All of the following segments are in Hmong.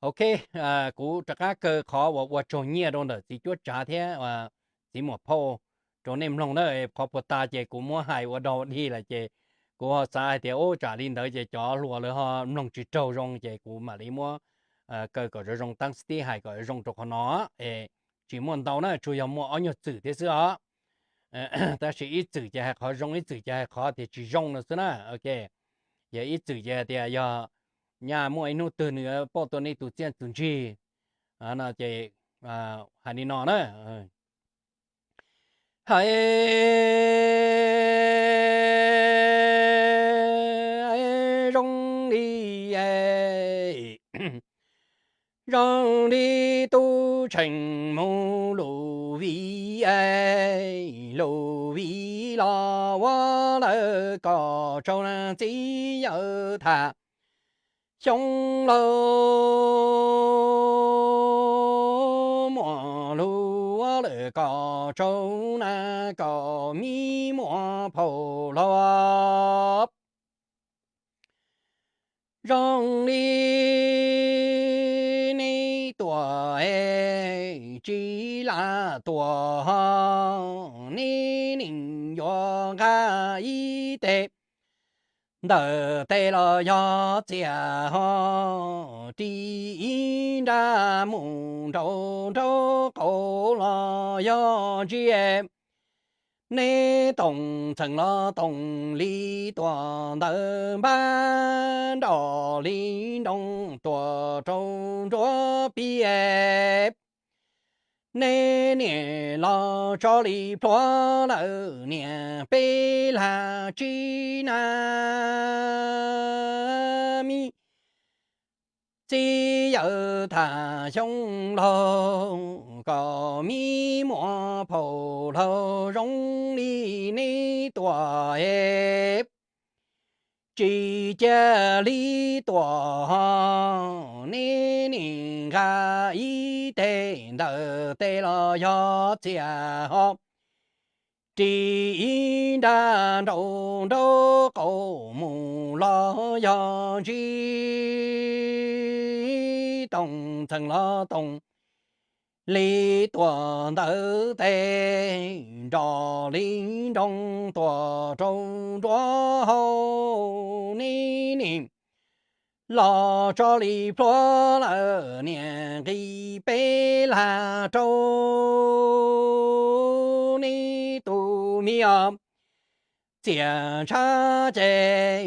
Ok, kuv rov qab kaw qhov uas ua tsaug nyiaj rau ntawm txiv cuab tsav thiab txiv muam phauj rau nej mloog na. Qhov puag ta ces kuv muab hais ua dog ua dig lawm ces kuv ho xav hais tias ub tsam li ntawd ces cov hluas lawv ho mloog tsis raug zoo ces kuv mam li muab kaw kom zoo zoo, tab sis tib hais kom zoo rau qhov no es tsis muaj ntau na, tsuas yog muaj ob nyuag txwm thiab xwb os. Tab sis ib txwm ces hais qhov zoo, ib txwm ces hais qhov tias tsis zoo no xwb na. Ok, yog ib txwm ces hais tias yog nyaj muaj ib hnub twg nws yuav pauj tua nej tus txiaj tus ntsig no ces hais li no na. Hais zoo li, zoo li tub Tsheej mus lus viv, lus viv los ua lawm kom tsaug na txiv yawm tham. Xyoo laus muaj lus ua lawm kom tsaug na kom me muaj phauj laus. Zoo li neb tuaj es tsis lam tuaj, neb neeg yuav nqa ib teg ntawm tes los yog txiaj ho, ris ib nrab mus nraum nraub qaum los yog ntsia. Neb toom txheem los toom li tuaj ntawm npab, nroj li nroos tuaj rau nruab pis. Neb niam los tso li plhuav lawm niam peb lag tsib na, me txiv yawm tham xyoo laug kom me muaj phauj laug zoo li neb tuaj es tsis cia li tuaj, neb nim nqa ib teg ntawm tes los yog txiaj ho, ris ib nrab nraum nraub qaum mus los yog ntsis, toom txheem los toom li tuaj ntawm tes, nroj li nroos tuaj rau nruab hau, neb nim los tso li plhuav lawm niam nqis peb lag rau neb tus me os. Txiaj ntshav ces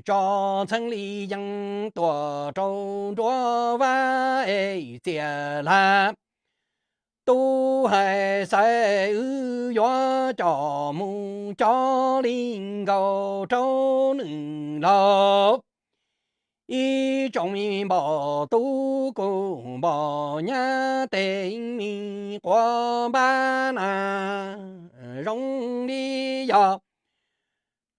tso txheej li yees tuaj rau nruab vab es txiaj lag tub hais xaiv wb yuav coj mus cov li nkaus rau nws laug. Ib tsoom me npoj tub kuj npoj nyab tej me quav npab na, zoo li yog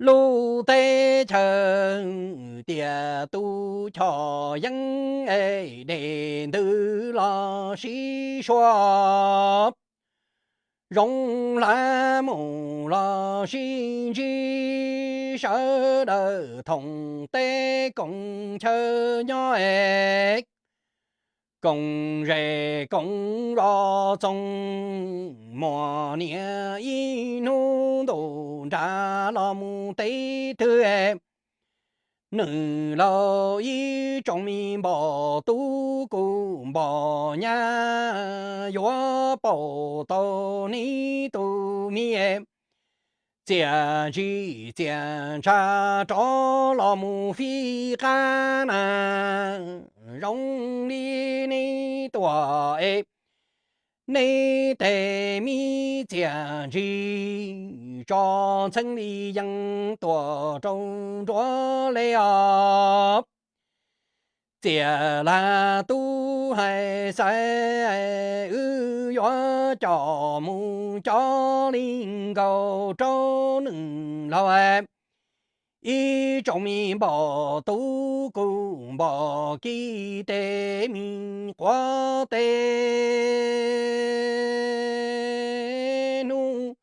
lub teb chaws tiaj tub choj yeeb es dej ntws los sib sua, zoov hlav mus los sib ntsib, sawv daws thoom teb koom chaw nyob es koom zej koom zos txoos, muaj niam ib hnub ntuj nrad los mus teb twg. Nws laug ib tsoom me npoj tub kuj npoj nyab yuav pauj tau neb tus me txiaj ntsig txiaj ntsha rov los mus fij qab na, zoo li neb tuaj es neb tej me txiaj ntsig tso txheej li yees tuaj rau nruab le os. Txiaj lag tub hais xaiv wb yuav coj mus cov li nkaus rau nws laug. Ib tsoom me npoj tub kuj npoj kis tej me quav tej hnub,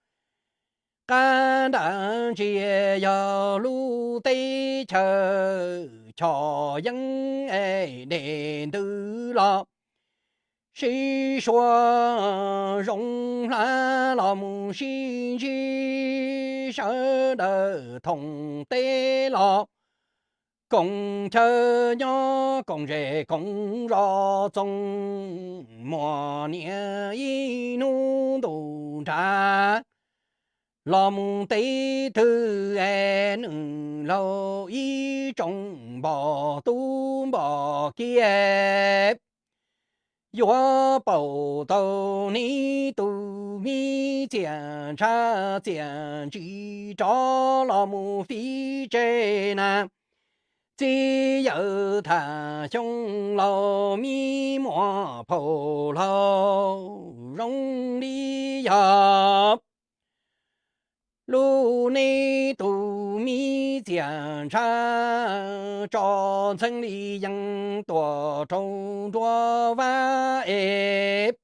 qab nram ntsia yog lub teb chaws choj yeeb es dej ntws los sib suav zoo hlav los mus sib ntsib sawv daws thoom teb los koom chaw nyob koom zes koom zos txoos muaj niam ib hnub ntuj nrad los mus teb twg es nws laug ib tsoom npog tub npog kiag yuav paum tau neb tus me txiaj ntshav txiaj ntsim rov los mus fiv tseg na. Txiv yawm tham xyoo laus me muam phaum laus zoo li yog lub neb tus me txiaj ntshav tso ntxheeb li yees tuaj rau nruab vab es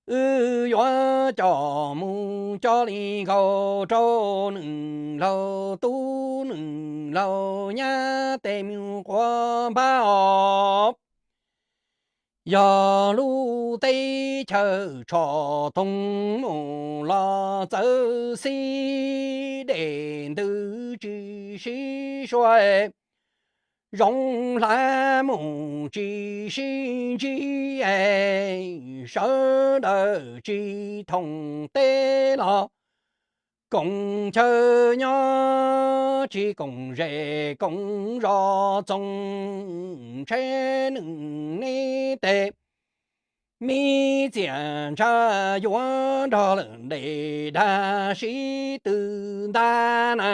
wb yuav coj mus coj li nkaus rau nws laug tub nws laug nyab tej me quav npab os. Yog lub teb chaws tshoj toog mus los txawv xib dej ntws tsis sib suav zoo hlav mus tsis sib ntsib es sawv daws tsis thoom teb los koom chaw nyob tsis koom zes koom zos txoos ntshe nws neb tej me txiaj ntshav yuav nrog lawm dej dag sib tw ntag na.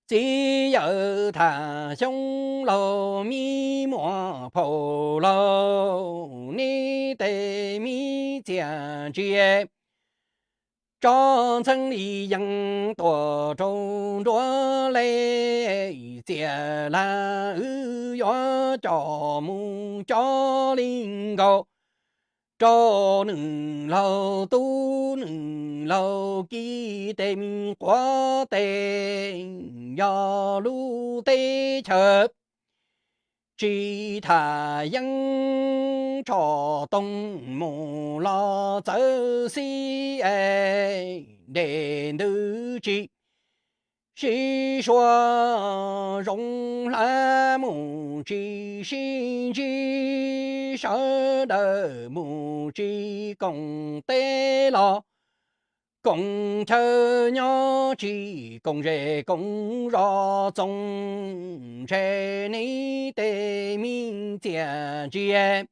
Txiv yawm tham xyoo laus me muam phaum laus neb tej me txiaj ntsim tso ntxheeb li yees tuaj rau nruab le txiaj laj wb yuav coj mus coj li nkaus rau nws laug tub nws laug kiv tej me quav tej. Yog lub teb chaws tsis tham yeeb tshoj toog mus los txawv xib es dej ntws tsis sib suav zoo hlav mus tsis sib ntsib sawv daws mus tsis koom teb los koom chaw nyob tsis koom zes koom zos txoos ntshe neb tej me txiaj ntsim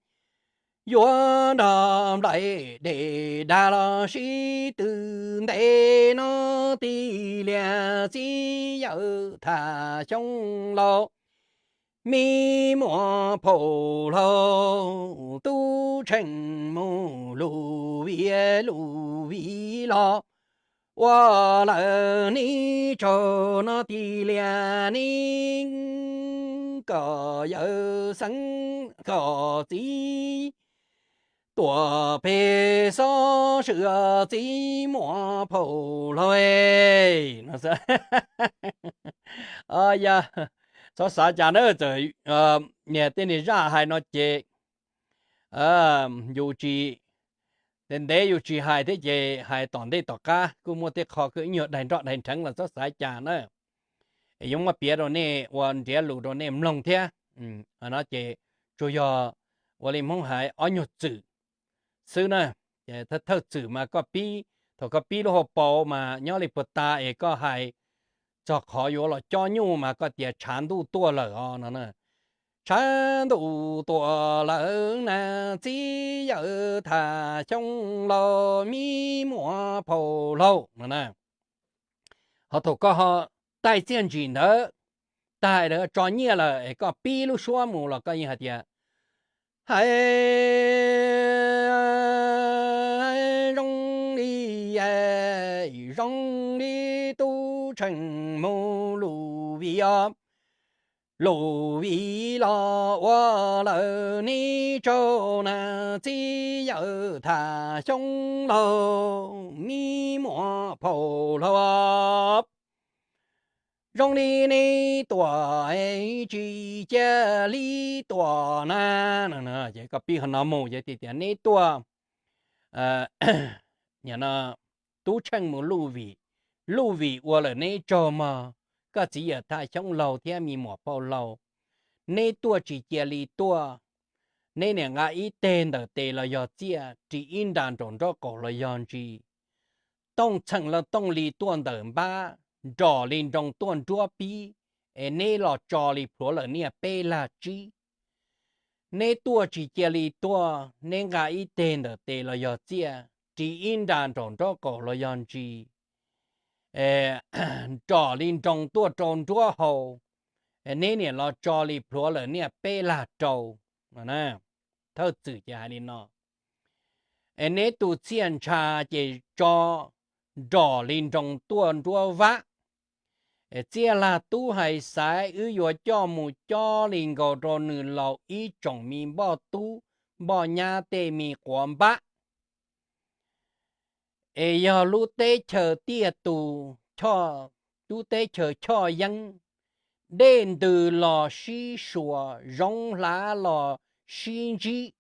yuav nrog nplaim dej dag los sib tw ntev no. Tij lias txiv yawm tham xyoo laus me muam phaum laus tub tsheej mus lus viv lus viv los ua lawm neb tsaug no. Tij lias neb kom yawm xeeb kom txiv tuam peg xob swm txiv muam phaum laug no. Yog txhob xav cas na, txawm niag tej niag zaj hais no ces yus tsis, ntev ntev yus tsis hais thiab ces hais tom ntej tom qab kuj muaj tej qho kuj ib nyuag daig nroj daig nrheev los txhob xav cas na. Es yuav muab piav rau nej ua nrhiav lus rau nej mloog thiab. No ces tsuas yog ua li Hmoob hais ob nyuag txwm xwb na. Ces thawj txwm mas koj pib, thaum koj pib lub hauv paus mas nyob li puag ta es koj hais txog qhov yuav los cob nyuj mas koj tias tshav ntuj tuaj lawm os no. Tshav ntuj tuaj lawm na, txiv yawm tham xyoo laus me muam phaum laug no na. Ho thaum koj ho taij txiaj ntsim ntawd tag lawm tso nyiaj lawm es koj pib lub suab mus los koj yeej hais tias, hais zoo li, zoo li tub tsheej mus lus viv os, lus viv los ua lawm neb tsaug na, txiv yawm tham xyoo laus me muam phaum laug. Zoo li neb tuaj tsis cia li tuaj na. Ces koj pib qhov no mus ces tias neb tuaj, tub tsheej mus luj vim, luj vim ua lawm neb tsaug mog, koj txiv yawm thaj xyoob laug thiab me muam phauj laug. Neb tuaj tsis cia li tuaj, neb niam nqa ib teg ntawm tes los yog txiaj, ris ib nra nraum nraub qaum los yog ntsis, tooj txheem los tooj li tuaj ntawm npab, nrom li nroo tuaj nruab pib, es neb los tso li plhuav lawm niaj peb lag tsib. Neb tuaj tsis cia li tuaj, neb nqa ib teg ntawm tes los yog txiaj, ris ib nra nraum nraub qaum los yog ntsis, nrom li nroo tuaj rau nruab hau, neb niam los tso li plhuav lawm niaj peb lag rau. Thawj txwm ces hais li no. Es neb tus txiaj ntsha ces tso nrom li nroo tuaj nruab vab. Es txiaj lag tub hais xaiv, wb yuav coj mus cob li nkaus rau nws laus ib tsoom me npoj tub npoj nyab tej me quav npab. Es yog lub teb chaws tiaj tus, lub teb chaws choj yeeb, dej ntws los sib suas, zoov hlav los sib ntsib,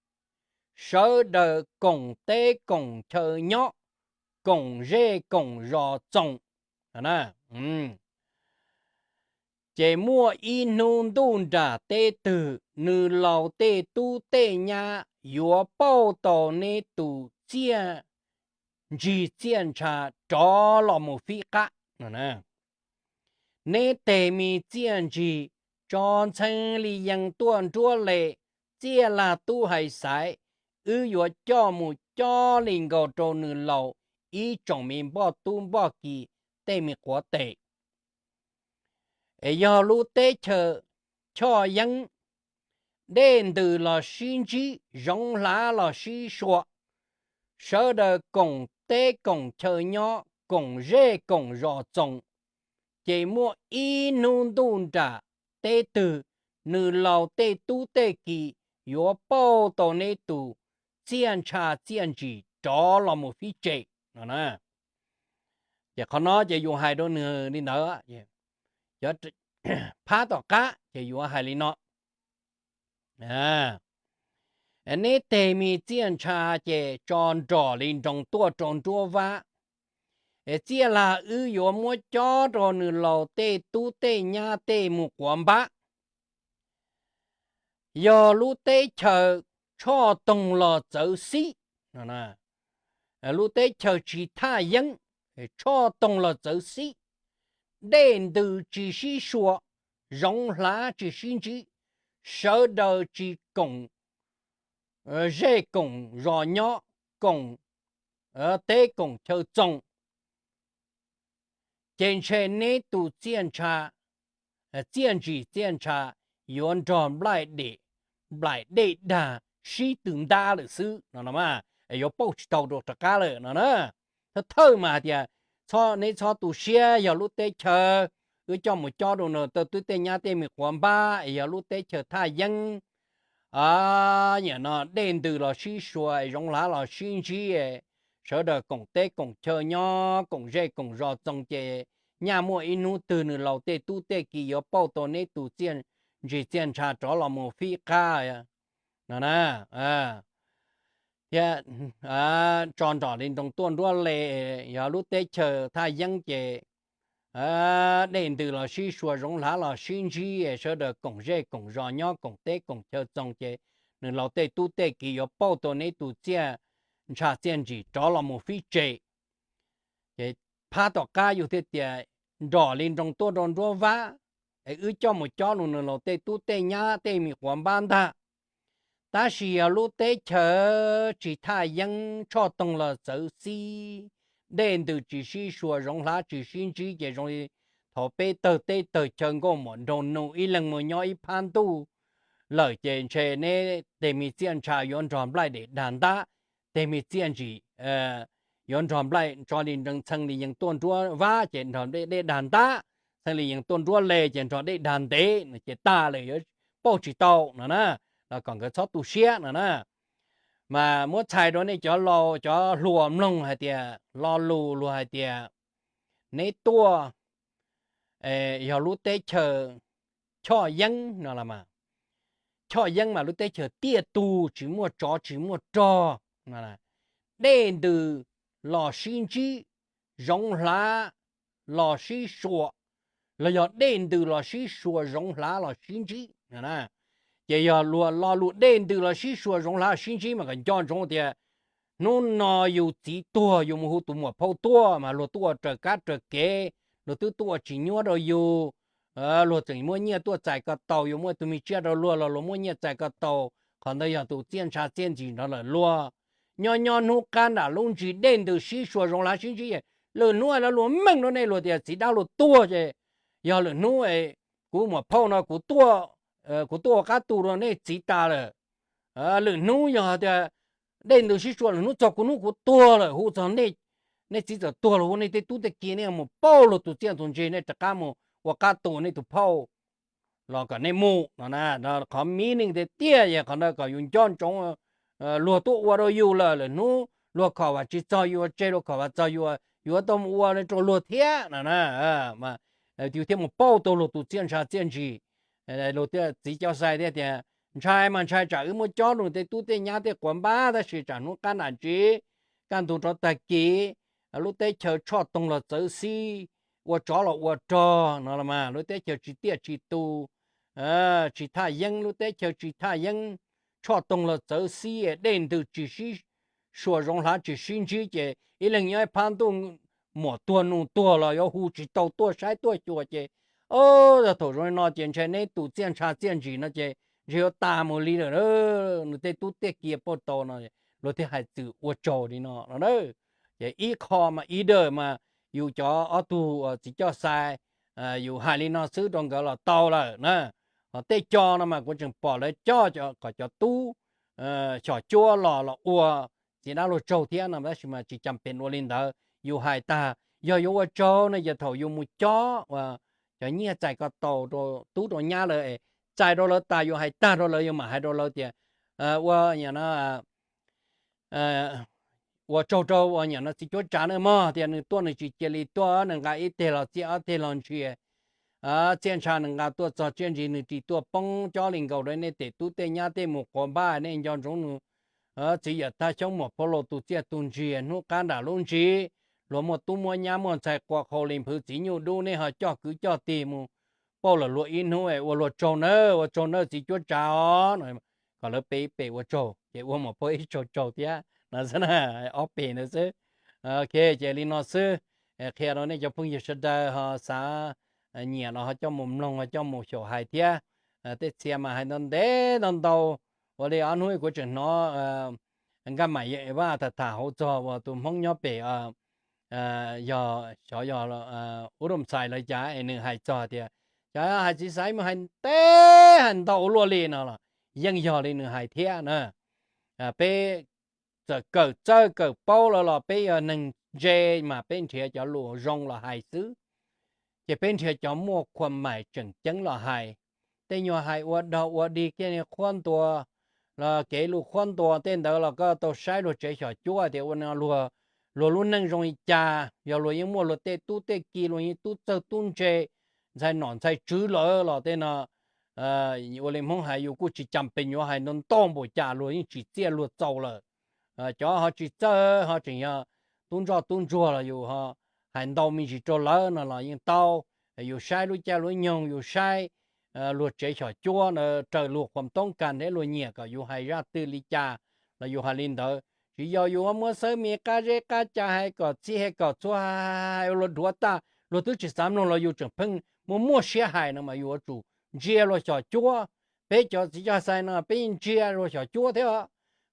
sawv daws koom teb koom chaw nyob, koom zej koom zos txoos. Ces muaj ib hnub ntuj nram teb twg, nws laus tej tub tej nyab yuav pauj tau neb tus txiaj ntsig txiaj ntsha rov los mus fib qab. Neb teg me txiaj ntsig tso ntxhee li yees tuaj nruab le, txiaj lag tub hais xaiv, wb yuav coj mus cob li nkaus rau nws laus ib tsoom me npoj tub npoj ki tej me quav tes. Es yog lub teb chaws choj yeeb, dej ntws los sib ntsib, zoov hlav los sib suas, sawv daws koom teb koom chaw nyob, koom zej koom zos txoos, ces muaj ib hnub ntuj nram teb twg, nws laus tej tub tej ki yuav pauj tau neb tus txiaj ntsha txiaj ntsim rov los mus fib tsem no na. Ces qhov no ces yus hais rau nws li ntawd, phab tom qab ces yuav hais li no. Neb teg me txiaj ntsha ces tso nrom li nroo tuaj rau nruab vab. Es txiaj lag wb yuav muab cob rau nws laus tej tub tej nyab tej mus quav npab. Yog lub teb chaws tshoj toog los txawv xib, lub teb chaws tsis thaj yeeb, tshoj toog los txawv xib, dej ntws tsis sib suas, zoov hlav tsis sib ntsib, sawv daws tsis koom zej koom zos nyob, koom teb koom chaw txoos, ces ntshe neb tus txiaj ntsha, txiaj ntsim txiaj ntsha yuav nrog nplaim dej, nplaim dej dag sib tw ntab lawm xwb no, yuav pauj tsis tau rau rov qab lawm no na. Thawj thawj mas hais tias neb txhob tu siab, yog lub teb chaws wb coj mus cob rau nws tej tub tej nyab tej me quav npab, es yog lub teb chaws thaj yeeb, nim no dej ntws los sib suas, zoov hlav los sib ntsib, sawv daws koom teb koom chaw nyob, koom zej koom zos txoos, ces nyaj muaj ib hnub twg nws laus tej tub tej ki yuav pauj tau neb tus txiaj ntsim txiaj ntsha rov los mus fib qab no na. Thiab tso nrom li nroo tuaj nruab le, yog lub teb chaws thaj yeeb ces dej ntws los sib suas, zoov hlav los sib ntsib, sawv daws koom zej koom zos nyob, koom teb koom chaw txoos, ces nws laus tej tub tej ki yuav pauj tau neb tus txiaj ntsha txiaj ntsim rov los mus fib tsem. Ces phab tom qab yus thiaj tias nrom li nroo tuaj rau nruab vab, es wb coj mus cob rau nws laus tej tub tej nyab tej me quav npab ntag. Tab sis yog lub teb chaws tsis thaj yeeb, tshoj toog los txawv xib, dej ntws tsis sib suas, zoov hlav tsis sib ntsib, ces zoo li thaum peb tawg teb tawg chaw nkauj muam nraug nus ib leeg mus nyob ib phab ntuj lawm, ces ntshe neb tej me txiaj ntsha yuav nrog nplaim dej dag ntab, tej me txiaj ntsim yuav nrog nplaim tso li nroo txheej li yees tuaj nruab vab ces nrog dej dag ntab, txheej li yees tuaj nruab le ces nrog dej dag ntev, ces tag lawm yuav pauj tsis tau no na, los kom nkawd txhob tu siab no na. Mas muab txhais rau nej cov laus cov hluas mloog hais tias lo lus luag hais tias neb tuaj yog lub teb chaws Choj Yeeb no los mas. Choj Yeeb mas lub teb chaws tiaj tug tsis muaj tsov tsis muaj rog, dej ntws los sib ntsib, zoov hlav los sib suas, los yog dej ntws los sib suas zoov hlav los sib ntsib. Ces yog luag lo lus dej ntws los sib suas zoov hlav los sib ntsib mas kom nco ntsoov tias hnub no yus txiv tuag yus mus hu tus muam phauj tuaj mas luag tuaj ua raws kab raws kev, luag twb tuaj ua tsis nyuab rau yus, luag tseem muab nyiaj tuaj txais ko taus, yus muaj tus me tsiaj rau luag los luag muab nyiaj txais ko taus, qhov ntawd yog tus txiaj ntsha txiaj ntsig nrog lawm luag. Nyob nyob hnub qab nram lub ntsis dej ntws sib suas zoov hlav sib ntsib, lwm hnub lawv luag meej rau nej luag tias txiv dab luag tuag ces yog lwm hnub kuv muam phauj no kuv tuaj ua qab tu rau nej txiv tas lawm. Lwm hnub yog tias dej ntws sib suas lwm hnub txog kuv hnub kuv tuag lawm hu txog nej, nej txiv txawm tuag los hu nej tej tub tej ki, nej mus pauj luag tus txiaj tus ntsig, nej rov qab mus ua qab tu nej tus phauj los kom nej mus no. Qhov meaning tiag tiag yog qhov ntawd kom yus nco ntsoov. Luag tuaj ua rau yus lawm, lwm hnub luag khom vam tsis txog yus ua tseg, luag khom vam txog yus, yus yuav tau mus ua rau luag thiab no. Yus thiaj mus pauj tau luag tus txiaj ntsha txiaj ntsig. Luag txiv Coj Xais thiaj tias ntshai mas ntshai tsam wb muab cob rau tej tub tej nyab tej quav npab, tab sis tsam hnub qab nram ntsis kaj ntug rov tag kis, lub teb chaws tshoj toog los txawv xib, ua tsov los ua rog no los mas lub teb chaws tsis tiaj tsis tus, tsis thaj yeeb, lub teb chaws tsis thaj yeeb, tshoj toog los txawv xib, dej ntws tsis sib suas zoov hlav tsis sib ntsib ces ib leeg nyob ib phab ntuj, muam tuag nus tuag los yuav hu tsis tau tuaj saib tuaj xyuas ces, o, yog thaum zoo li no ces ntshai neb tus txiaj ntsha txiaj ntsig no ces ntshe yuav tas mus li lawm. Nws tej tub tej ki pauj tau no, luag thiaj hais txwm ua tsaug li no no. Ces ib qho mas ib dawm mas yus cov ob tug txiv Coj Xais, yus hais li no xwb rau nkawd los tau lawm na. Ho tej co no mas kuv tseem pom lawv coj kom cov tub xyom cuab los los ua txiv dab luag tsaug thiab no, tab sis mas tsis cam pem ua li ntawd. Yus hais tag, yog yuav ua tsaug no ces thaum yus mus cob cov nyiaj txais ko taus rau tub rau nyab lawm, txais rau lawv tas yus hais tag rau lawv, yus mam hais rau lawv tias ua ua tsaug rau ua niam no txiv cuab tsav na mog, tias nws tuaj nws tsis cia li tuaj, nws nqa ib teg los txiaj ob teg los ntsia, txiaj ntsha nws nqa tuaj txog tsiaj ntsig nws ris tuaj poob cob li nkaus rau nej tej tub tej nyab tej mus quav npab, nej nco ntsoov nws txiv yawm Thaj Xyoob muam phauj laus tus txiaj tus ntsig. Hnub qab nram lub ntsis luag muaj tub muaj nyab muaj ntxhais qua qhau li nphwv txiv nyuj dub, nej ho coj kwv coj tij mus pauj lawm luag ib hnub es ua luag tsaug nawb, ua tsaug nawb txiv cuab tsav os, kom lawv pe ib pe ua tsaug ces ua muam phauj ib tsaug tsaug thiab no xwb na, ob pem ntawd xwb. Ok, ces li no xwb, qhia rau nej cov phooj ywg sawv daws ho xav nyiam los ho coj mus mloog ho coj mus xyaum hais thiab. Tej txhia mas hais ntau ntev ntau ntau, ua li ob hnub kuv tseem hnov Nkaj Mam Vaj tham tham hauv txog uas tus Hmoob nyob pem yog xyov yog Ub Rooj Xais lawv cas es nws hais txog tias cov hais txiv xaiv mus hais ntev hais ntau ua luaj li no los yeej yog li nws hais thiab na. Peb txawm kawm txawj kawm paub lawm los peb yog neeg ntse mas peb nrhiav cov lus zoo los hais xwb, ces peb nrhiav cov muaj khuam mais tseem ceeb los hais. Tej nyuag hais ua dog ua dig kiag li qhuab ntuas los kev lus qhuab ntuas tej ntawd los koj tau saib luag tsev xyom cuab tias ua no luag, luag lub neej zoo li cas, yog luag yeej muaj luag tej tub tej ki, luag yeej tub txawj tub ntse, ntxhais nom ntxhais tswv lawm los tej no ua li Hmoob hais yus kuj tsis cam pes yuav hais ntau ntau npaum cas, luag yeej tsim txiaj luag txaus lawm. Cov ho tsis txawj ho tseem yog tub ntsoj tub ntsuag los yus ho hais ntau me ntsis rau lawv no los yeej tau. Yus saib lub caij lub nyoog, yus saib luag tsev xyom cuab ntawd raws luag khuam toob kas thiab luag nyiam kom yus hais zaj twg li cas los yus hais li ntawd. Tsis yog yus muab xawb me qab zeb qab cai hais kom txhij hais kom txhua, hais ua luag dhuav tag, luag twb tsis xav mloog los yus tseem pheej muaj muaj siab hais no mas yus yuav tsum ntsia luag xyom cuab. Peb cov txiv coj xais no peb ntsia luag xyom cuab thiab.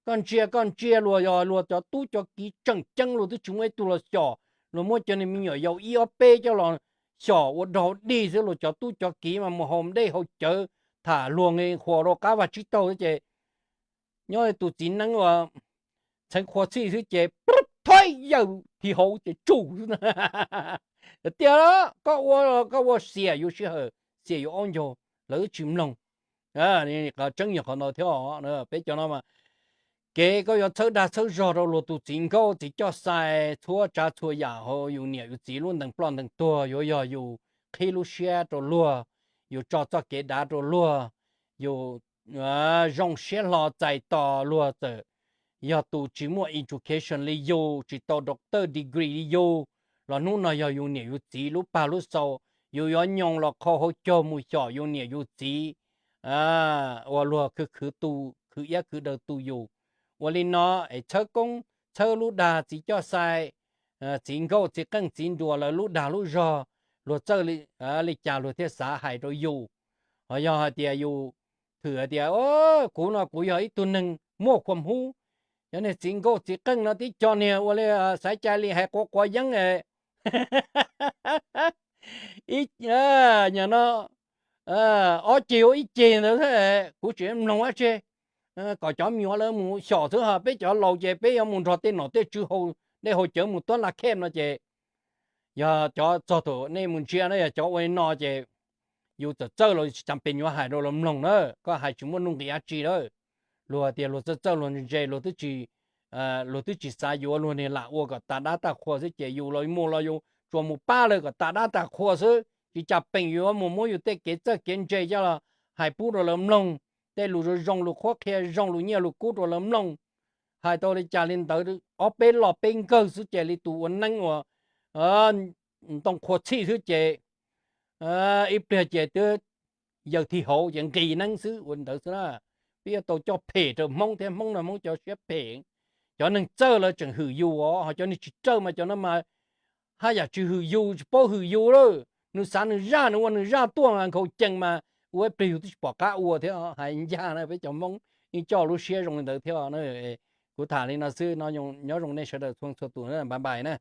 Koj ntsia koj ntsia luag, yog luag cov tub cov kiv tseem ceeb luag twb tsis muaj ib tug los xyom, luag muab cov niag me nyuam yaus ib ob peb coj los xyom ua dog dig xwb, luag cov tub cov kiv mas mus haus dej haus cawv tham luag nqi qhuas rau qab vag tsib taug xwb ces nyob li tus txiv neeb uas txheev qhua txhij xwb ces thoib yaws thi hauv ces tsum xwb. Tiag, koj ua, koj ua xiam yus sij hawm, xiam yus aub ncaug, lawv twb tsis mloog. Qhov tseeb yog qhov ntawd thiab. Peb cov no mas kev koj yuav txhawb dag txhawb zog rau luag tus txiv nkauj txiv coj xais txhua tsav txhua yam hauv yus niam yus txiv lub ntees ploj ntees tuag yuav yog yus qhib lub siab rau luag, yus tso txoj kev dav rau luag, yus zoo siab hlo txais tos luag txawm yog tus tsis muaj education li yus, tsis tau doctor degree li yus, los hnub no yog yus niam yus txiv lub pag lub xaus, yus yuav nyoo los qhau hauv caug mus xyom yus niam yus txiv, uas luag khwv khwv tu, khwv iab khwv daw tu yus. Ua li no es txhawb koob txhawb lub dag txiv coj xai, txiv nkauj txiv qeej txiv nruas lawv lub dag lub zog, luag txawj li cas luag thiaj xav hais rau yus. Ho yog hais tias yus thwm hais tias, kuv no kuv yog ib tug neeg muaj khuam hub, cov niag txiv nkauj txiv qeej no tib co niag ua li xaiv cai li hais quav quav yeeb es no ob ceg ua ib ceg ntawd, kuv tsis mloog dab tsi, kom cov me nyuam lawv mus xyom xwb, ho peb cov laus ces peb yuav mus nrog tej nom tej tswv haus dej haus cawv mus tuab la khej no ces yog cov txog thaum nej mus ntsia na, yog cov ua li no ces yus txawm txawj los tsis tas pes yuav hais rau luag mloog na, koj hais tsis muaj nuj nqis dab tsi lawm. Luag tias luag txawj txawj luag ntse, luag twb tsis xav yuav, luag niag lam ua kom tas dab tas qhua xwb ces yus los mus los yus tsuas mus pab lawv kom tas dab tas qhua xwb, tsis tas pes yuav mus muab yus tej kev txawj kev ntse coj los hais pub rau lawv mloog, tej lus zoo zoo, lus qhuab qhia zoo, lus nyiaj lus kub rau lawv mloog. Hais tau li cas li ntawd, ob peb lo peb nkawg xwb ces li tus ua neeb uas ntoo qhua txhij xwb ces ib pliag ces twb yaws thim hauv ces nqis neeb xwb ua ntawd xwb na. Peb yuav tau coj phem rau Hmoob thiab, Hmoob no Hmoob cov siab phem. Cov neeg txawj lawv tseem hwm yus os, ho cov neeg tsis txawj mas cov no mas haj yam tsis hwm yus, tsis paub hwm yus lawm. Nws xav nws zaj, nws ua nws zaj tuaj mas nkhaus cees mas ua ib pliag yus twb tsis pom qab ua thiab. Hais ncaj na, peb cov Hmoob yeej coj lub siab zoo li ntawd thiab. Kuv tham li no xwb, nyob zoo nej sawv daws txhua txhua tus, bye bye na.